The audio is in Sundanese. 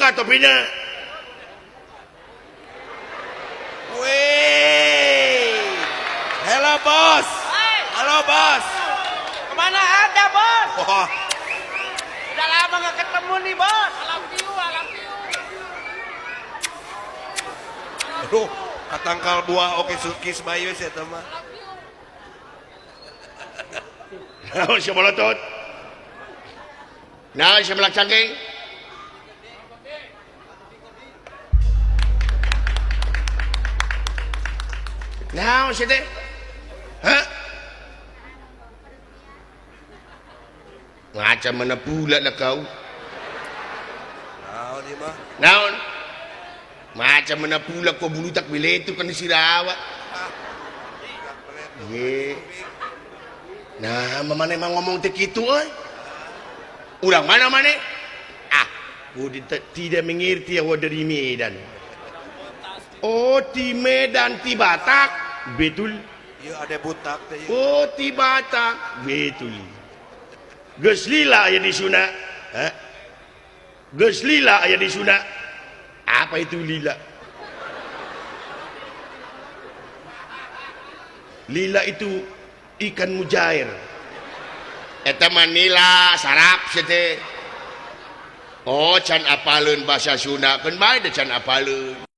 Buka topinya. Wih. Halo bos. Halo bos. Kemana ada bos? Wah, Udah lama nggak ketemu nih bos. Alam piu, alam piu. aduh, katangkal buah oke sukis bayu sih eta mah. Naon sia bolotot? Naon sia melak cangkeng? Naon sia teh? Hah? Macam mana pula lah kau? Naon ieu mah? Naon? Macam mana pula kau bulu tak beletu kan sirawat. Ye. Nah, mana emang ngomong teh kitu euy? Urang mana mana? Ah, gua tidak mengerti ya dari Medan. Oh, di Medan ti Batak, betul. Ieu ada butak teh ieu. Oh, ti Batak, betul. Geus lila aya di Sunda. Hah? Geus lila aya di Sunda. Apa itu lila? Lila itu ikan mujair. Eta mah nila sarap sia teh. Oh, can apaleun bahasa Sunda, keun bae teh can apaleun.